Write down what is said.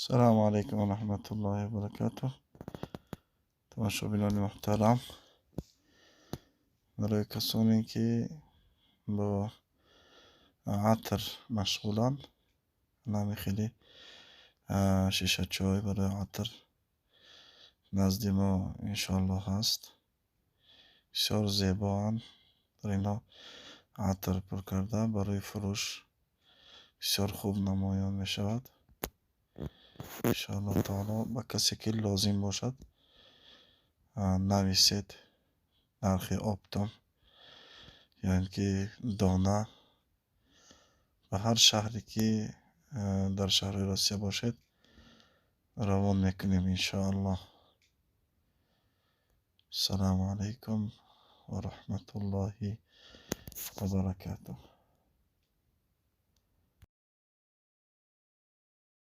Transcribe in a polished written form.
Салому алайкум ва раҳматуллоҳи ва баракатуҳ. Тамошобинони муҳтарам, барои касоне, ки бо атр машғуланд, нами хеле шишачой барои атр назди мо, иншоаллоҳ, ҳаст. Бисёр зебоанд. Дар инҳо атр пур карда, барои фурӯш бисёр хуб намоён мешавад. Иншоаллоҳ таоло, ба касе ки лозим бошад, нависед. Нархи оптом ё ин ки дона, ба ҳар шаҳре ки дар шаҳри Россия бошед, равон мекунем, иншоаллоҳ. Ассалому алайкум ва раҳматуллоҳи ва баракатуҳ.